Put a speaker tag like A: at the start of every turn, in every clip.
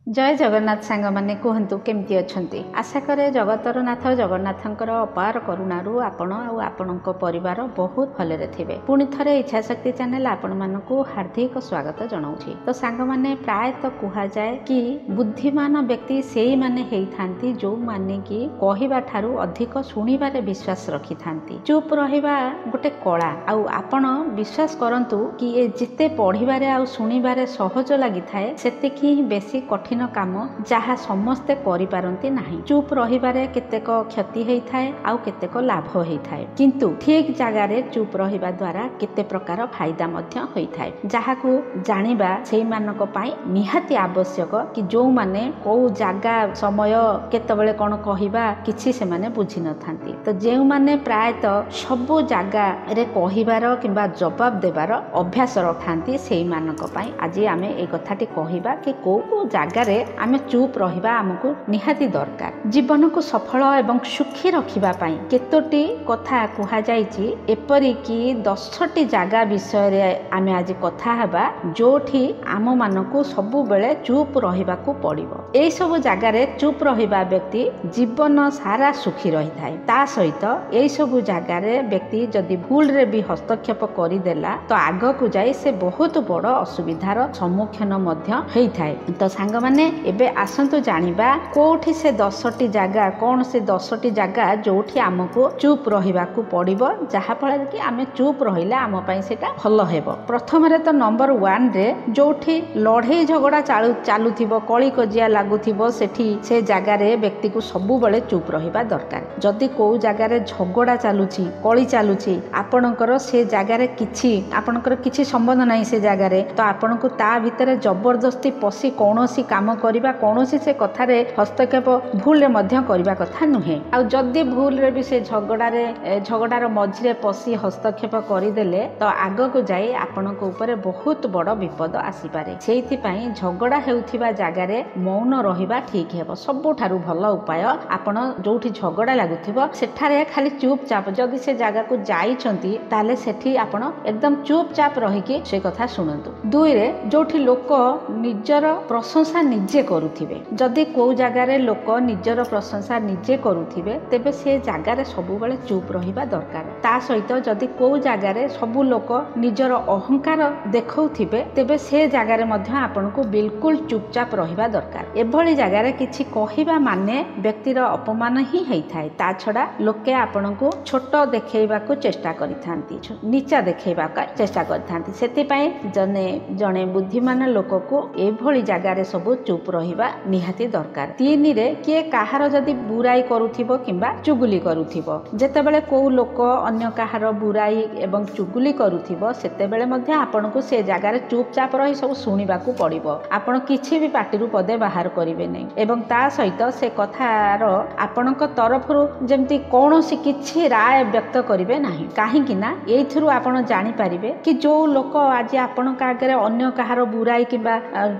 A: ଜୟ ଜଗନ୍ନାଥ ସାଙ୍ଗମାନେ, କୁହନ୍ତୁ କେମିତି ଅଛନ୍ତି? ଆଶା କରେ ଜଗତର ନାଥ ଜଗନ୍ନାଥଙ୍କର ଅପାର କରୁଣାରୁ ଆପଣ ଆଉ ଆପଣଙ୍କ ପରିବାର ବହୁତ ଭଲରେ ଥିବେ। ପୁଣି ଥରେ ଇଚ୍ଛାଶକ୍ତି ଚ୍ୟାନେଲ ଆପଣମାନଙ୍କୁ ହାର୍ଦ୍ଦିକ ସ୍ୱାଗତ ଜଣାଉଛି। ତ ସାଙ୍ଗମାନେ, ପ୍ରାୟତଃ କୁହାଯାଏ କି ବୁଦ୍ଧିମାନ ବ୍ୟକ୍ତି ସେଇମାନେ ହେଇଥାନ୍ତି ଯେଉଁମାନେ କି କହିବା ଠାରୁ ଅଧିକ ଶୁଣିବାରେ ବିଶ୍ୱାସ ରଖିଥାନ୍ତି। ଚୁପ୍ ରହିବା ଗୋଟେ କଳା। ଆଉ ଆପଣ ବିଶ୍ୱାସ କରନ୍ତୁ କି ଏ ଯେତେ ପଢ଼ିବାରେ ଆଉ ଶୁଣିବାରେ ସହଜ ଲାଗିଥାଏ, ସେତିକି ହିଁ ବେଶୀ କଠିନ କାମ, ଯାହା ସମସ୍ତେ କରିପାରନ୍ତି ନାହିଁ। ଚୁପ୍ ରହିବାରେ କେତେକ କ୍ଷତି ହେଇଥାଏ ଆଉ କେତେକ ଲାଭ ହେଇଥାଏ, କିନ୍ତୁ ଠିକ ଜାଗାରେ ଚୁପ୍ ରହିବା ଦ୍ୱାରା କେତେ ପ୍ରକାର ଫାଇଦା ମଧ୍ୟ ହୋଇଥାଏ, ଯାହାକୁ ଜାଣିବା ସେଇମାନଙ୍କ ପାଇଁ ନିହାତି ଆବଶ୍ୟକ କି ଯେଉଁମାନେ କୋଉ ଜାଗା, ସମୟ, କେତେବେଳେ କ'ଣ କହିବା କିଛି ସେମାନେ ବୁଝିନଥାନ୍ତି। ତ ଯେଉଁମାନେ ପ୍ରାୟତଃ ସବୁ ଜାଗାରେ କହିବାର କିମ୍ବା ଜବାବ ଦେବାର ଅଭ୍ୟାସ ରଖାନ୍ତି, ସେଇମାନଙ୍କ ପାଇଁ ଆଜି ଆମେ ଏଇ କଥାଟି କହିବା କି କୋଉ କୋଉ ଜାଗାରେ ଆମେ ଚୁପ୍ ରହିବା ଆମକୁ ନିହାତି ଦରକାର। ଜୀବନକୁ ସଫଳ ଏବଂ ସୁଖୀ ରଖିବା ପାଇଁ କେତୋଟି କଥା କୁହାଯାଇଛି। ଏପରିକି 10ଟି ଜାଗା ବିଷୟରେ ଆମେ ଆଜି କଥା ହେବା, ଯୋଉଠି ଆମମାନଙ୍କୁ ସବୁବେଳେ ଚୁପ୍ ରହିବାକୁ ପଡ଼ିବ। ଏଇସବୁ ଜାଗାରେ ଚୁପ୍ ରହିବା ବ୍ୟକ୍ତି ଜୀବନ ସାରା ସୁଖୀ ରହିଥାଏ। ତା ସହିତ ଏଇସବୁ ଜାଗାରେ ବ୍ୟକ୍ତି ଯଦି ଭୁଲରେ ବି ହସ୍ତକ୍ଷେପ କରିଦେଲା, ତ ଆଗକୁ ଯାଇ ସେ ବହୁତ ବଡ଼ ଅସୁବିଧାର ସମ୍ମୁଖୀନ ମଧ୍ୟ ହେଇଥାଏ। ତ ସାଙ୍ଗମାନେ, ଏବେ ଆସନ୍ତୁ ଜାଣିବା କୋଉଠି ସେ 10ଟି ଜାଗା, କ'ଣ ସେ 10ଟି ଜାଗା ଯୋଉଠି ଆମକୁ ଚୁପ୍ ରହିବାକୁ ପଡ଼ିବ, ଯାହାଫଳରେ କି ଆମେ ଚୁପ୍ ରହିଲେ ଆମ ପାଇଁ ସେଇଟା ଭଲ ହେବ। ପ୍ରଥମରେ ତ ନମ୍ବର 1ରେ, ଯୋଉଠି ଲଢ଼େଇ ଝଗଡ଼ା ଚାଲୁଥିବ, କଳି କଜିଆ ଲାଗୁଥିବ, ସେଠି ସେ ଜାଗାରେ ବ୍ୟକ୍ତିକୁ ସବୁବେଳେ ଚୁପ୍ ରହିବା ଦରକାର। ଯଦି କୋଉ ଜାଗାରେ ଝଗଡ଼ା ଚାଲୁଛି, କଳି ଚାଲୁଛି, ଆପଣଙ୍କର ସେ ଜାଗାରେ କିଛି, ଆପଣଙ୍କର କିଛି ସମ୍ବନ୍ଧ ନାହିଁ ସେ ଜାଗାରେ, ତ ଆପଣଙ୍କୁ ତା ଭିତରେ ଜବରଦସ୍ତି ପଶି କୌଣସି କାମ କରିବା, କୌଣସି ସେ କଥାରେ ହସ୍ତକ୍ଷେପ ଭୁଲରେ ମଧ୍ୟ କରିବା କଥା ନୁହେଁ। ଆଉ ଯଦି ଭୁଲରେ ବି ସେ ଝଗଡ଼ାରେ, ଝଗଡ଼ାର ମଝିରେ ପଶି ହସ୍ତକ୍ଷେପ କରିଦେଲେ, ତ ଆଗକୁ ଯାଇ ଆପଣଙ୍କ ଉପରେ ବହୁତ ବଡ଼ ବିପଦ ଆସିପାରେ। ସେଇଥିପାଇଁ ଝଗଡ଼ା ହେଉଥିବା ଜାଗାରେ ମୌନ ରହିବା ଠିକ ହେବ, ସବୁଠାରୁ ଭଲ ଉପାୟ। ଆପଣ ଯୋଉଠି ଝଗଡ଼ା ଲାଗୁଥିବ ସେଠାରେ ଖାଲି ଚୁପଚାପ, ଯଦି ସେ ଜାଗାକୁ ଯାଇଛନ୍ତି ତାହେଲେ ସେଠି ଆପଣ ଏକଦମ ଚୁପଚାପ ରହିକି ସେ କଥା ଶୁଣନ୍ତୁ। 2ରେ, ଯୋଉଠି ଲୋକ ନିଜର ପ୍ରଶଂସା ନିଜେ କରୁଥିବେ। ଯଦି କୋଉ ଜାଗାରେ ଲୋକ ନିଜର ପ୍ରଶଂସା ନିଜେ କରୁଥିବେ, ତେବେ ସେ ଜାଗାରେ ସବୁବେଳେ ଚୁପ୍ ରହିବା ଦରକାର। ତା ସହିତ ଯଦି କୋଉ ଜାଗାରେ ସବୁ ଲୋକ ନିଜର ଅହଙ୍କାର ଦେଖାଉଥିବେ, ତେବେ ସେ ଜାଗାରେ ମଧ୍ୟ ଆପଣଙ୍କୁ ବିଲକୁଲ ଚୁପଚାପ ରହିବା ଦରକାର। ଏଭଳି ଜାଗାରେ କିଛି କହିବା ମାନେ ବ୍ୟକ୍ତିର ଅପମାନ ହିଁ ହେଇଥାଏ। ତା ଛଡ଼ା ଲୋକେ ଆପଣଙ୍କୁ ଛୋଟ ଦେଖେଇବାକୁ ଚେଷ୍ଟା କରିଥାନ୍ତି, ନିଚା ଦେଖେଇବାକୁ ଚେଷ୍ଟା କରିଥାନ୍ତି। ସେଥିପାଇଁ ଜଣେ ବୁଦ୍ଧିମାନ ଲୋକକୁ ଏଭଳି ଜାଗାରେ ସବୁ ଚୁପ୍ ରହିବା ନିହାତି ଦରକାର। 3ରେ, କିଏ କାହାର ଯଦି ବୁରାଇ କରୁଥିବ କିମ୍ବା ଚୁଗୁଲି କରୁଥିବ। ଯେତେବେଳେ କୋଉ ଲୋକ ଅନ୍ୟ କାହାର ବୁରାଇ ଏବଂ ଚୁଗୁଲି କରୁଥିବ, ସେତେବେଳେ ମଧ୍ୟ ଆପଣଙ୍କୁ ସେ ଜାଗାରେ ଚୁପଚାପ ରହି ସବୁ ଶୁଣିବାକୁ ପଡ଼ିବ। ଆପଣ କିଛି ବି ପାଟିରୁ ପଦେ ବାହାର କରିବେ ନାହିଁ ଏବଂ ତା ସହିତ ସେ କଥାର ଆପଣଙ୍କ ତରଫରୁ ଯେମିତି କୌଣସି କିଛି ରାୟ ବ୍ୟକ୍ତ କରିବେ ନାହିଁ। କାହିଁକି ନା ଏଇଥିରୁ ଆପଣ ଜାଣିପାରିବେ କି ଯୋଉ ଲୋକ ଆଜି ଆପଣଙ୍କ ଆଗରେ ଅନ୍ୟ କାହାର ବୁରାଇ କିମ୍ବା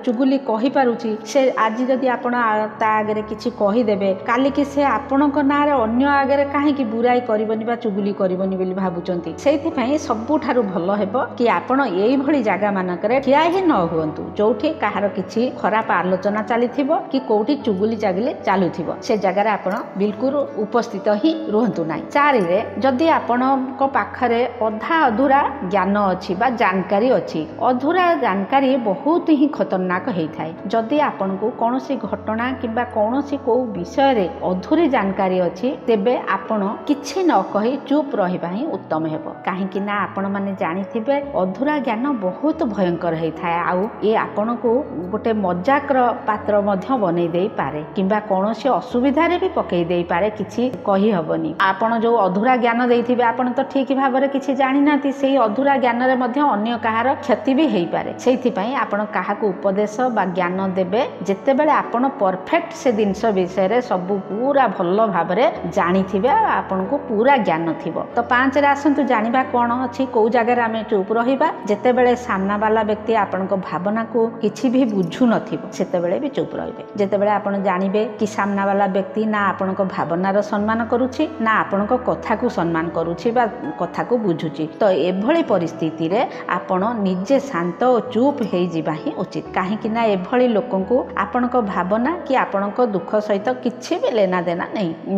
A: ଚୁଗୁଲି କହିପାରୁଛି, ସେ ଆଜି ଯଦି ଆପଣ ତା ଆଗରେ କିଛି କହିଦେବେ, କାଲିକି ସେ ଆପଣଙ୍କ ନାଁରେ ଅନ୍ୟ ଆଗରେ କାହିଁକି ବୁରାଇ କରିବନି ବା ଚୁଗୁଲି କରିବନି ବୋଲି ଭାବୁଛନ୍ତି? ସେଇଥିପାଇଁ ସବୁଠାରୁ ଭଲ ହେବ କି ଆପଣ ଏଇଭଳି ଜାଗା ମାନଙ୍କରେ ଠିଆ ହିଁ ନ ହୁଅନ୍ତୁ, ଯୋଉଠି କାହାର କିଛି ଖରାପ ଆଲୋଚନା ଚାଲିଥିବ କି କୋଉଠି ଚୁଗୁଲି ଚାଗିଲି ଚାଲୁଥିବ, ସେ ଜାଗାରେ ଆପଣ ବିଲକୁଲ ଉପସ୍ଥିତ ହିଁ ରୁହନ୍ତୁ ନାହିଁ। 4ରେ, ଯଦି ଆପଣଙ୍କ ପାଖରେ ଅଧା ଅଧୁରା ଜ୍ଞାନ ଅଛି ବା ଜାନକାରୀ ଅଛି। ଅଧୁରା ଜାନକାରୀ ବହୁତ ହିଁ ଖତରନାକ ହେଇଥାଏ। ଯଦି ଆପଣଙ୍କୁ କୌଣସି ଘଟଣା କିମ୍ବା କୌଣସି କୋଉ ବିଷୟରେ ଅଧୁରୀ ଜାନକାରୀ ଅଛି, ତେବେ ଆପଣ କିଛି ନ କହି ଚୁପ୍ ରହିବା ହିଁ ଉତ୍ତମ ହେବ। କାହିଁକି ନା ଆପଣମାନେ ଜାଣିଥିବେ, ଅଧୁରା ଜ୍ଞାନ ବହୁତ ଭୟଙ୍କର ହେଇଥାଏ ଆଉ ଏ ଆପଣଙ୍କୁ ଗୋଟେ ମଜାକର ପାତ୍ର ମଧ୍ୟ ବନେଇ ଦେଇପାରେ କିମ୍ବା କୌଣସି ଅସୁବିଧାରେ ବି ପକେଇ ଦେଇପାରେ, କିଛି କହିହବନି। ଆପଣ ଯୋଉ ଅଧୁରା ଜ୍ଞାନ ଦେଇଥିବେ, ଆପଣ ତ ଠିକ ଭାବରେ କିଛି ଜାଣିନାହାନ୍ତି, ସେଇ ଅଧୁରା ଜ୍ଞାନରେ ମଧ୍ୟ ଅନ୍ୟ କାହାର କ୍ଷତି ବି ହେଇପାରେ। ସେଇଥିପାଇଁ ଆପଣ କାହାକୁ ଉପଦେଶ ବା ଜ୍ଞାନ ଦେବେ ଯେତେବେଳେ ଆପଣ ପରଫେକ୍ଟ ସେ ଜିନିଷ ବିଷୟରେ ସବୁ ପୁରା ଭଲ ଭାବରେ ଜାଣିଥିବେ ଆଉ ଆପଣଙ୍କୁ ପୁରା ଜ୍ଞାନ ଥିବ। ତ 5ରେ ଆସନ୍ତୁ ଜାଣିବା କ'ଣ ଅଛି, କୋଉ ଜାଗାରେ ଆମେ ଚୁପ୍ ରହିବା। ଯେତେବେଳେ ସାମ୍ନାବାଲା ବ୍ୟକ୍ତି ଆପଣଙ୍କ ଭାବନାକୁ କିଛି ବି ବୁଝୁ ନଥିବ, ସେତେବେଳେ ବି ଚୁପ୍ ରହିବେ। ଯେତେବେଳେ ଆପଣ ଜାଣିବେ କି ସାମ୍ନାବାଲା ବ୍ୟକ୍ତି ନା ଆପଣଙ୍କ ଭାବନାର ସମ୍ମାନ କରୁଛି, ନା ଆପଣଙ୍କ କଥାକୁ ସମ୍ମାନ କରୁଛି ବା କଥାକୁ ବୁଝୁଛି, ତ ଏଭଳି ପରିସ୍ଥିତିରେ ଆପଣ ନିଜେ ଶାନ୍ତ ଓ ଚୁପ୍ ହେଇଯିବା ହିଁ ଉଚିତ। କାହିଁକି ନା ଏଭଳି ଲୋକ ଲୋକଙ୍କୁ ଆପଣଙ୍କ ଭାବନା କି ଆପଣଙ୍କ ଦୁଃଖ ସହିତ କିଛି ବି ଲେନା ଦେନା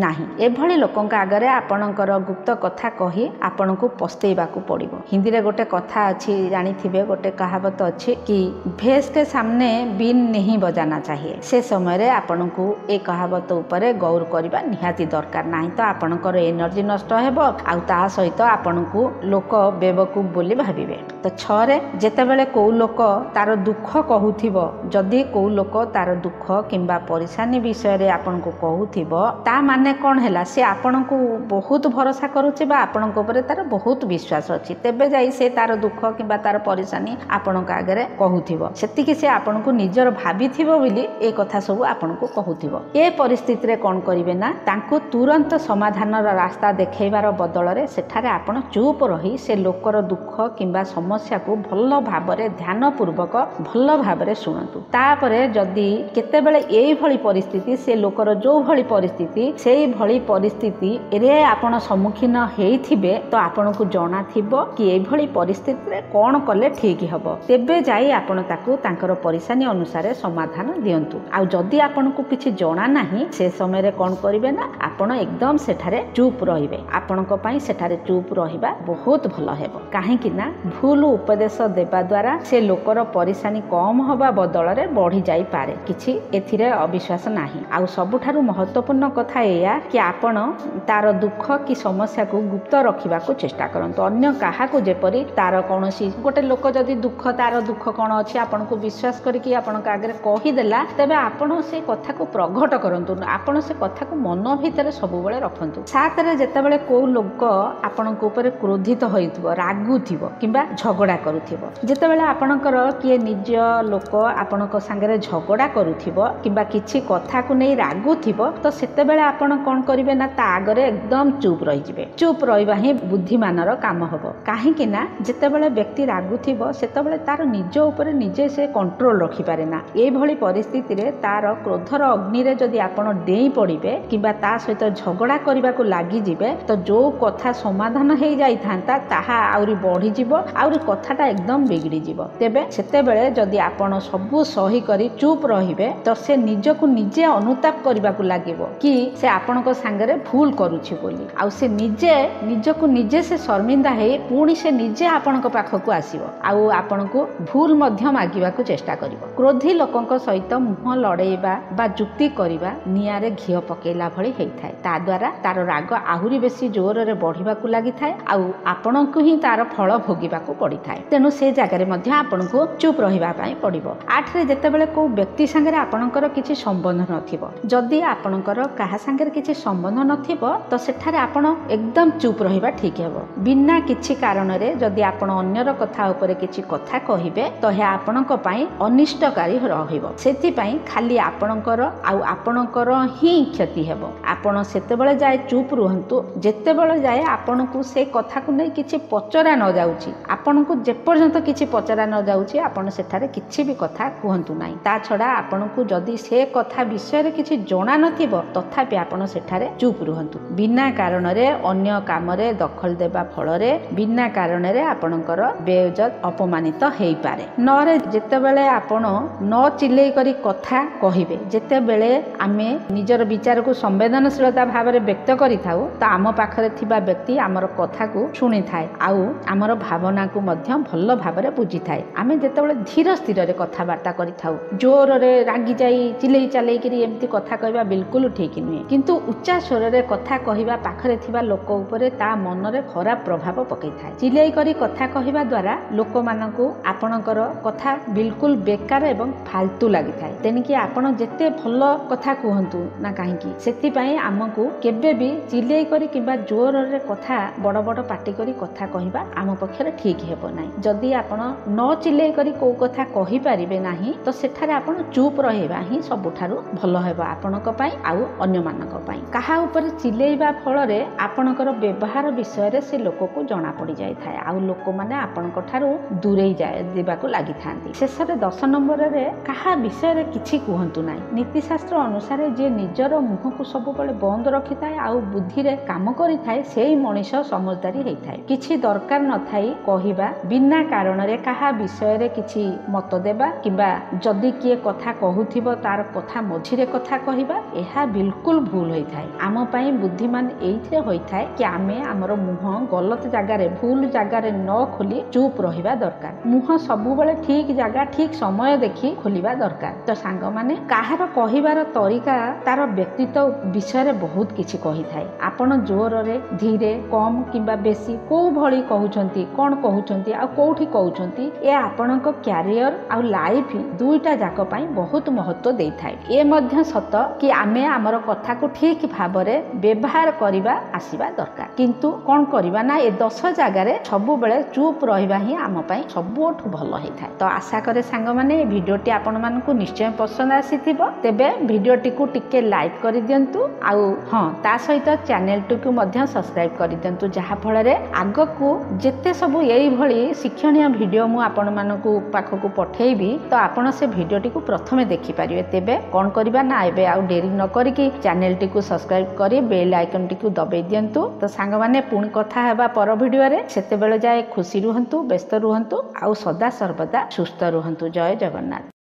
A: ନାହିଁ। ଏଭଳି ଲୋକଙ୍କ ଆଗରେ ଆପଣଙ୍କର ଗୁପ୍ତ କଥା କହି ଆପଣଙ୍କୁ ପସ୍ତେଇବାକୁ ପଡ଼ିବ। ହିନ୍ଦୀରେ ଗୋଟେ କଥା ଅଛି, ଜାଣିଥିବେ, ଗୋଟେ କାହାବତ ଅଛି କି ଭେସ୍ କେ ସାମନେ ବିନ୍ ନେହିଁ ବଜାନା ଚାହିଏ। ସେ ସମୟରେ ଆପଣଙ୍କୁ ଏ କାହାବତ ଉପରେ ଗୌର କରିବା ନିହାତି ଦରକାର, ନାହିଁ ତ ଆପଣଙ୍କର ଏନର୍ଜି ନଷ୍ଟ ହେବ ଆଉ ତା ସହିତ ଆପଣଙ୍କୁ ଲୋକ ବେବକୁଫ ବୋଲି ଭାବିବେ। ତ 6ରେ ଯେତେବେଳେ କେଉଁ ଲୋକ ତାର ଦୁଃଖ କହୁଥିବ, ଯଦି କେଉଁ ଲୋକ ତାର ଦୁଃଖ କିମ୍ବା ପରିଶାନୀ ବିଷୟରେ ଆପଣଙ୍କୁ କହୁଥିବ, ତା ମାନେ କ'ଣ ହେଲା? ସେ ଆପଣଙ୍କୁ ବହୁତ ଭରସା କରୁଛି ବା ଆପଣଙ୍କ ଉପରେ ତାର ବହୁତ ବିଶ୍ୱାସ ଅଛି, ତେବେ ଯାଇ ସେ ତାର ଦୁଃଖ କିମ୍ବା ତାର ପରିଶାନୀ ଆପଣଙ୍କ ଆଗରେ କହୁଥିବ। ସେତିକି ସେ ଆପଣଙ୍କୁ ନିଜର ଭାବିଥିବ ବୋଲି ଏ କଥା ସବୁ ଆପଣଙ୍କୁ କହୁଥିବ। ଏ ପରିସ୍ଥିତିରେ କ'ଣ କରିବେ ନା, ତାଙ୍କୁ ତୁରନ୍ତ ସମାଧାନର ରାସ୍ତା ଦେଖାଇବାର ବଦଳରେ ସେଠାରେ ଆପଣ ଚୁପ ରହି ସେ ଲୋକର ଦୁଃଖ କିମ୍ବା ସମସ୍ୟାକୁ ଭଲ ଭାବରେ ଧ୍ୟାନପୂର୍ବକ ଭଲ ଭାବରେ ଶୁଣନ୍ତୁ। ତାପରେ ଯଦି କେତେବେଳେ ଏଇଭଳି ପରିସ୍ଥିତି, ସେ ଲୋକର ଯେଉଁଭଳି ପରିସ୍ଥିତି ସେଇଭଳି ପରିସ୍ଥିତିରେ ଆପଣ ସମ୍ମୁଖୀନ ହେଇଥିବେ, ତ ଆପଣଙ୍କୁ ଜଣାଥିବ କି ଏଇଭଳି ପରିସ୍ଥିତିରେ କ'ଣ କଲେ ଠିକ୍ ହେବ, ତେବେ ଯାଇ ଆପଣ ତାକୁ ତାଙ୍କର ପରିଶାନୀ ଅନୁସାରେ ସମାଧାନ ଦିଅନ୍ତୁ। ଆଉ ଯଦି ଆପଣଙ୍କୁ କିଛି ଜଣା ନାହିଁ, ସେ ସମୟରେ କ'ଣ କରିବେ ନା, ଆପଣ ଏକଦମ ସେଠାରେ ଚୁପ୍ ରହିବେ। ଆପଣଙ୍କ ପାଇଁ ସେଠାରେ ଚୁପ୍ ରହିବା ବହୁତ ଭଲ ହେବ। କାହିଁକି ନା ଭୁଲ ଉପଦେଶ ଦେବା ଦ୍ୱାରା ସେ ଲୋକର ପରିଶାନୀ କମ୍ ହେବା ବଦଳରେ ବଢ଼ି ଯାଇପାରେ, କିଛି ଏଥିରେ ଅବିଶ୍ୱାସ ନାହିଁ। ଆଉ ସବୁଠାରୁ ମହତ୍ତ୍ୱପୂର୍ଣ୍ଣ କଥା ଏଇଆ କି ଆପଣ ତାର ଦୁଃଖ କି ସମସ୍ୟାକୁ ଗୁପ୍ତ ରଖିବାକୁ ଚେଷ୍ଟା କରନ୍ତୁ। ଅନ୍ୟ କାହାକୁ ଯେପରି ତାର କୌଣସି ଗୋଟେ ଲୋକ ଯଦି ଦୁଃଖ, ତାର ଦୁଃଖ କ'ଣ ଅଛି ଆପଣଙ୍କୁ ବିଶ୍ୱାସ କରିକି ଆପଣଙ୍କ ଆଗରେ କହିଦେଲା, ତେବେ ଆପଣ ସେ କଥାକୁ ପ୍ରଘଟ କରନ୍ତୁ, ଆପଣ ସେ କଥାକୁ ମନ ଭିତରେ ସବୁବେଳେ ରଖନ୍ତୁ। 7ରେ ଯେତେବେଳେ କେଉଁ ଲୋକ ଆପଣଙ୍କ ଉପରେ କ୍ରୋଧିତ ହୋଇଥିବ, ରାଗୁଥିବ କିମ୍ବା ଝଗଡ଼ା କରୁଥିବ, ଯେତେବେଳେ ଆପଣଙ୍କର କିଏ ନିଜ ଲୋକ ଆପଣଙ୍କ ସାଙ୍ଗରେ ଝଗଡ଼ା କରୁଥିବ କିମ୍ବା କିଛି କଥାକୁ ନେଇ ରାଗୁଥିବ, ତ ସେତେବେଳେ ଆପଣ କ'ଣ କରିବେ ନା, ତା ଆଗରେ ଏକଦମ ଚୁପ୍ ରହିଯିବେ। ଚୁପ୍ ରହିବା ହିଁ ବୁଦ୍ଧିମାନର କାମ ହେବ। କାହିଁକି ନା ଯେତେବେଳେ ବ୍ୟକ୍ତି ରାଗୁଥିବ ସେତେବେଳେ ତାର ନିଜ ଉପରେ ନିଜେ ସେ କଣ୍ଟ୍ରୋଲ ରଖିପାରେ ନା। ଏଇଭଳି ପରିସ୍ଥିତିରେ ତାର କ୍ରୋଧର ଅଗ୍ନିରେ ଯଦି ଆପଣ ଡେଇଁ ପଡ଼ିବେ କିମ୍ବା ତା ସହିତ ଝଗଡ଼ା କରିବାକୁ ଲାଗିଯିବେ, ତ ଯୋଉ କଥା ସମାଧାନ ହେଇଯାଇଥାନ୍ତା ତାହା ଆହୁରି ବଢ଼ିଯିବ, ଆହୁରି କଥାଟା ଏକଦମ ବିଗିଡ଼ିଯିବ। ତେବେ ସେତେବେଳେ ଯଦି ଆପଣ ସବୁ ସହି କରି ଚୁପ୍ ରହିବେ, ତ ସେ ନିଜକୁ ନିଜେ ଅନୁତାପ କରିବାକୁ ଲାଗିବ କି ସେ ଆପଣଙ୍କ ସାଙ୍ଗରେ ଭୁଲ କରୁଛି ବୋଲି। ଆଉ ସେ ନିଜେ ନିଜକୁ ନିଜେ ସେ ଶର୍ମିନ୍ଦା ହେଇ ପୁଣି ସେ ନିଜେ ଆପଣଙ୍କ ପାଖକୁ ଆସିବ ଆଉ ଆପଣଙ୍କୁ ଭୁଲ ମଧ୍ୟ ମାଗିବାକୁ ଚେଷ୍ଟା କରିବ। କ୍ରୋଧୀ ଲୋକଙ୍କ ସହିତ ମୁହଁ ଲଢ଼େଇବା ବା ଯୁକ୍ତି କରିବା ନିଆଁରେ ଘିଅ ପକେଇଲା ଭଳି ହେଇଥାଏ। ତା ଦ୍ୱାରା ତାର ରାଗ ଆହୁରି ବେଶୀ ଜୋରରେ ବଢ଼ିବାକୁ ଲାଗିଥାଏ ଆଉ ଆପଣଙ୍କୁ ହିଁ ତାର ଫଳ ଭୋଗିବାକୁ ପଡ଼ିଥାଏ। ତେଣୁ ସେ ଜାଗାରେ ମଧ୍ୟ ଆପଣଙ୍କୁ ଚୁପ୍ ରହିବା ପାଇଁ ପଡ଼ିବ। 8ରେ ଯେତେବେଳେ କେଉଁ ବ୍ୟକ୍ତି ସାଙ୍ଗରେ ଆପଣଙ୍କର କିଛି ସମ୍ବନ୍ଧ ନଥିବ, ଯଦି ଆପଣଙ୍କର କାହା ସାଙ୍ଗରେ କିଛି ସମ୍ବନ୍ଧ ନଥିବ, ତ ସେଠାରେ ଆପଣ ଏକଦମ ଚୁପ୍ ରହିବା ଠିକ୍ ହେବ। ବିନା କିଛି କାରଣରେ ଯଦି ଆପଣ ଅନ୍ୟର କଥା ଉପରେ କିଛି କଥା କହିବେ, ତ ଏହା ଆପଣଙ୍କ ପାଇଁ ଅନିଷ୍ଟକାରୀ ରହିବ। ସେଥିପାଇଁ ଖାଲି ଆପଣଙ୍କର ଆଉ ଆପଣଙ୍କର ହିଁ କ୍ଷତି ହେବ। ଆପଣ ସେତେବେଳେ ଯାଏ ଚୁପ୍ ରୁହନ୍ତୁ ଯେତେବେଳେ ଯାଏ ଆପଣଙ୍କୁ ସେ କଥାକୁ ନେଇ କିଛି ପଚରା ନ ଯାଉଛି। ଆପଣଙ୍କୁ ଯେପର୍ଯ୍ୟନ୍ତ କିଛି ପଚରା ନ ଯାଉଛି, ଆପଣ ସେଠାରେ କିଛି ବି କଥା କୁହନ୍ତୁ ନାହିଁ। ତା ଛଡ଼ା ଆପଣଙ୍କୁ ଯଦି ସେ କଥା ବିଷୟରେ କିଛି ଜଣା ନଥିବ, ତଥାପି ଆପଣ ସେଠାରେ ଚୁପ୍ ରୁହନ୍ତୁ। ବିନା କାରଣରେ ଅନ୍ୟ କାମରେ ଦଖଲ ଦେବା ଫଳରେ ବିନା କାରଣରେ ଆପଣଙ୍କର ବେଇଜ୍ଜତ ଅପମାନିତ ହେଇପାରେ। 9ରେ ଯେତେବେଳେ ଆପଣ ନ ଚିଲେଇ କରି କଥା କହିବେ, ଯେତେବେଳେ ଆମେ ନିଜର ବିଚାରକୁ ସମ୍ବେଦନଶୀଳତା ଭାବରେ ବ୍ୟକ୍ତ କରିଥାଉ, ତ ଆମ ପାଖରେ ଥିବା ବ୍ୟକ୍ତି ଆମର କଥାକୁ ଶୁଣିଥାଏ ଆଉ ଆମର ଭାବନାକୁ ମଧ୍ୟ ଭଲ ଭାବରେ ବୁଝିଥାଏ। ଆମେ ଯେତେବେଳେ ଧୀର ସ୍ଥିରରେ କଥାବାର୍ତ୍ତା କରିଥାଉ, ଜୋରରେ ରାଗି ଯାଇ ଚିଲେଇ ଚାଲେଇକିରି ଏମିତି କଥା କହିବା ବିଲକୁଲ ଠିକ୍ ନୁହେଁ। କିନ୍ତୁ ଉଚ୍ଚା ସ୍ୱରରେ କଥା କହିବା ପାଖରେ ଥିବା ଲୋକ ଉପରେ ତା ମନରେ ଖରାପ ପ୍ରଭାବ ପକାଇଥାଏ। ଚିଲେଇ କରି କଥା କହିବା ଦ୍ୱାରା ଲୋକମାନଙ୍କୁ ଆପଣଙ୍କର କଥା ବିଲକୁଲ ବେକାର ଏବଂ ଫାଲତୁ ଲାଗିଥାଏ। ତେଣିକି ଆପଣ ଯେତେ ଭଲ କଥା କୁହନ୍ତୁ ନା କାହିଁକି, ସେଥିପାଇଁ ଆମକୁ କେବେ ବି ଚିଲେଇ କରି କିମ୍ବା ଜୋରରେ କଥା ବଡ଼ ବଡ଼ ପାଟି କରି କଥା କହିବା ଆମ ପକ୍ଷରେ ଠିକ୍ ହେବ ନାହିଁ। ଯଦି ଆପଣ ନ ଚିଲେଇ କରି କୋଉ କଥା କହିପାରିବେ ନାହିଁ, ତ ସେଠାରେ ଆପଣ ଚୁପ୍ ରହିବା ହିଁ ସବୁଠାରୁ ଭଲ ହେବ ଆପଣଙ୍କ ପାଇଁ ଆଉ ଅନ୍ୟମାନଙ୍କ ପାଇଁ। କାହା ଉପରେ ଚିଲେଇବା ଫଳରେ ଆପଣଙ୍କର ବ୍ୟବହାର ବିଷୟରେ ସେ ଲୋକକୁ ଜଣା ପଡ଼ିଯାଇଥାଏ ଆଉ ଲୋକମାନେ ଆପଣଙ୍କ ଠାରୁ ଦୂରେଇ ଯିବାକୁ ଲାଗିଥାନ୍ତି। ଶେଷରେ 10 ନମ୍ବରରେ କାହା ବିଷୟରେ କିଛି କୁହନ୍ତୁ ନାହିଁ। ନୀତିଶାସ୍ତ୍ର ଅନୁସାରେ ଯିଏ ନିଜର ମୁହଁକୁ ସବୁବେଳେ ବନ୍ଦ ରଖିଥାଏ ଆଉ ବୁଦ୍ଧିରେ କାମ କରିଥାଏ, ସେଇ ମଣିଷ ସମଜଦାରୀ ହେଇଥାଏ। କିଛି ଦରକାର ନଥାଇ କହିବା, ବିନା କାରଣରେ କାହା ବିଷୟରେ କିଛି ମତ ଦେବା କିମ୍ବା ଯଦି ଯଦି କିଏ କଥା କହୁଥିବ ତାର କଥା ମଝିରେ କଥା କହିବା, ଏହା ବିଲକୁଲ ଭୁଲ ହୋଇଥାଏ। ଆମ ପାଇଁ ବୁଦ୍ଧିମାନ ଏଇଥିରେ ହୋଇଥାଏ କି ଆମେ ଆମର ମୁହଁ ଗଲତ ଜାଗାରେ, ଭୁଲ ଜାଗାରେ ନ ଖୋଲି ଚୁପ୍ ରହିବା ଦରକାର। ମୁହଁ ସବୁବେଳେ ଠିକ ଜାଗା, ଠିକ ସମୟ ଦେଖି ଖୋଲିବା ଦରକାର। ତ ସାଙ୍ଗମାନେ, କାହାର କହିବାର ତରିକା ତାର ବ୍ୟକ୍ତିତ୍ୱ ବିଷୟରେ ବହୁତ କିଛି କହିଥାଏ। ଆପଣ ଜୋରରେ, ଧୀରେ, କମ୍ କିମ୍ବା ବେଶୀ କୋଉ ଭଳି କହୁଛନ୍ତି, କ'ଣ କହୁଛନ୍ତି ଆଉ କୋଉଠି କହୁଛନ୍ତି, ଏ ଆପଣଙ୍କ କ୍ୟାରିୟର ଆଉ ଲାଇଫ ଦୁଇଟା ଯାକ ପାଇଁ ବହୁତ ମହତ୍ଵ ଦେଇଥାଏ। ଏ ମଧ୍ୟ ସତ କି ଆମେ ଆମର କଥାକୁ ଠିକ ଭାବରେ ବ୍ୟବହାର କରିବା ଆସିବା ଦରକାର। କିନ୍ତୁ କ'ଣ କରିବା ନା, ଏ 10 ଜାଗାରେ ସବୁବେଳେ ଚୁପ୍ ରହିବା ହିଁ ଆମ ପାଇଁ ସବୁଠୁ ଭଲ ହେଇଥାଏ। ତ ଆଶା କରେ ସାଙ୍ଗମାନେ, ଏ ଭିଡ଼ିଓଟି ଆପଣମାନଙ୍କୁ ନିଶ୍ଚୟ ପସନ୍ଦ ଆସିଥିବ। ତେବେ ଭିଡ଼ିଓଟିକୁ ଟିକେ ଲାଇକ୍ କରିଦିଅନ୍ତୁ, ଆଉ ହଁ, ତା ସହିତ ଚ୍ୟାନେଲଟିକୁ ମଧ୍ୟ ସବସ୍କ୍ରାଇବ୍ କରିଦିଅନ୍ତୁ, ଯାହାଫଳରେ ଆଗକୁ ଯେତେ ସବୁ ଏଇଭଳି ଶିକ୍ଷଣୀୟ ଭିଡ଼ିଓ ମୁଁ ଆପଣମାନଙ୍କୁ ପାଖକୁ ପଠେଇବି, ତ ଆପଣ ସେ ଭିଡ଼ିଓଟିକୁ ପ୍ରଥମେ ଦେଖିପାରିବେ। ତେବେ କ'ଣ କରିବା ନା, ଏବେ ଆଉ ଡେରି ନ କରିକି ଚ୍ୟାନେଲଟିକୁ ସବସ୍କ୍ରାଇବ୍ କରି ବେଲ୍ ଆଇକନ୍ଟିକୁ ଦବେଇ ଦିଅନ୍ତୁ। ତ ସାଙ୍ଗମାନେ, ପୁଣି କଥା ହେବା ପର ଭିଡ଼ିଓରେ। ସେତେବେଳେ ଯାଏ ଖୁସି ରୁହନ୍ତୁ, ବ୍ୟସ୍ତ ରୁହନ୍ତୁ ଆଉ ସଦା ସର୍ବଦା ସୁସ୍ଥ ରୁହନ୍ତୁ। ଜୟ ଜଗନ୍ନାଥ।